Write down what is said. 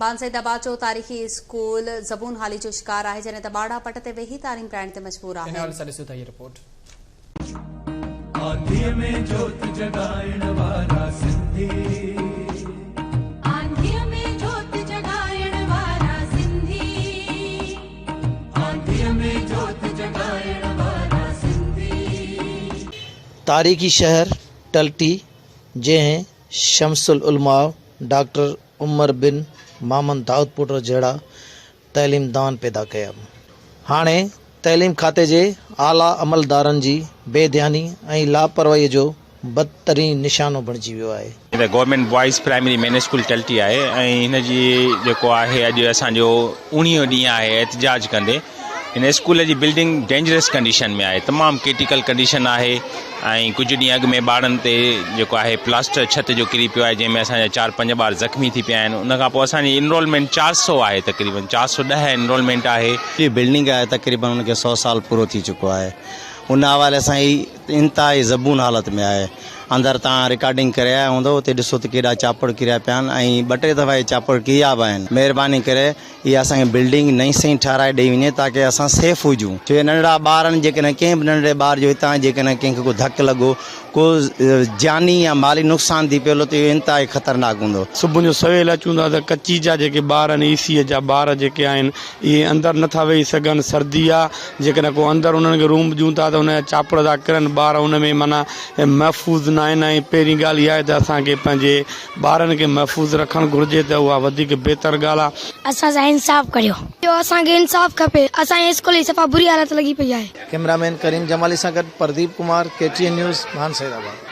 ڀان سيد آباد جو تاريخي اسڪول زبون حالي جو شڪار آهي جڏهن ته ٻارڙا پٽ تي ويهي تعليم پرائڻ تي مجبور ان آهن. حوالي سان ڏسو ٿا هي رپورٽ. آنڌيء ۾ جوت جڳائڻ وارا سنڌي. آنڌيء ۾ جوت جڳائڻ وارا سنڌي. آنڌيء ۾ جوت جڳائڻ وارا سنڌي. تاريخي شهر ٽلٽي جنهن شمس العلماء ڊاڪٽر عمر بن محمد دائود پوٽو جهڙا تعليمدان پيدا ڪيا. هاڻي تعليم کاتي جي اعليٰ عملدارن جي بي ڌياني ۽ لاپرواهي جو بدترين نشانو بڻجي ويو آهي. هي ته government boys primary main school Talti آهي ۽ هن جي جيڪو آهي اڄ اسان جو اوڻيهون ڏينهن آهي احتجاج ڪندي هن اسڪول جي بلڊنگ ڊينجرس ڪنڊيشن ۾ آهي تمام ڪرٽيڪل ڪنڊيشن آهي ۽ ڪجهه ڏينهن اڳ ۾ ٻارن تي جيڪو آهي پلاسٽر ڇت جو ڪري پيو آهي جنهن ۾ اسان جا چار پنج ٻار زخمي ٿي پيا آهن ان کان پوء اسان جي انرولمينٽ 400 آهي تقريبن 410 انرولمينٽ آهي. هي بلڊنگ آهي تقريبن ان کي سو سال پورو ٿي چڪو آهي ان حوالي سان هي انتهائي زبون حالت ۾ آهي اندر تان رڪارڊنگ ڪري آيا هوندو اتي ڏسو ته ڪيڏا چاپڙ ڪريا پيا آهن ۽ ٻه ٽي دفعا هي چاپڙ ڪريا به آهن مهرباني ڪري اها اسان کي بلڊنگ نئين سئين ٺهرائي ڏئي وڃي تاڪه اسان سيف هجون ڇو جو ننڍڙا ٻار آهن جيڪڏهن ڪنهن به ننڍڙي ٻار جو هتان جيڪڏهن ڪنهن کي ڪو ڌڪ لڳو ڪو جاني يا مالي نقصان ٿي پيو ته اهو انتهائي خطرناڪ هوندو. صبح جو سويل اچون ٿا ته ڪچي جا جيڪي ٻار آهن اي سي جا ٻار جيڪي آهن اهي اندر نٿا ويهي سگهن سردي آ جيڪڏهن ڪو اندر انهن کي روم ڏيون ٿا ته ان جا چاپڙ ٿا ڪرن ٻار ان ۾ معنيٰ محفوظ ناهن ۽ پهرين ڳالهه اها آهي ته اسان کي پنهنجي ٻارن کي محفوظ رکڻ گهرجي ته اها وڌيڪ بهتر ڳالهه آ. اسان سان انصاف ڪريو. جو اسان کي انصاف کپي اسان جي اسڪول جي صفا بري حالت لڳي پئي آهي. ڪئميرا مين ڪريم جمالي سان گڏ Pradeep Kumar, K T N news, Bhan Saeedabad.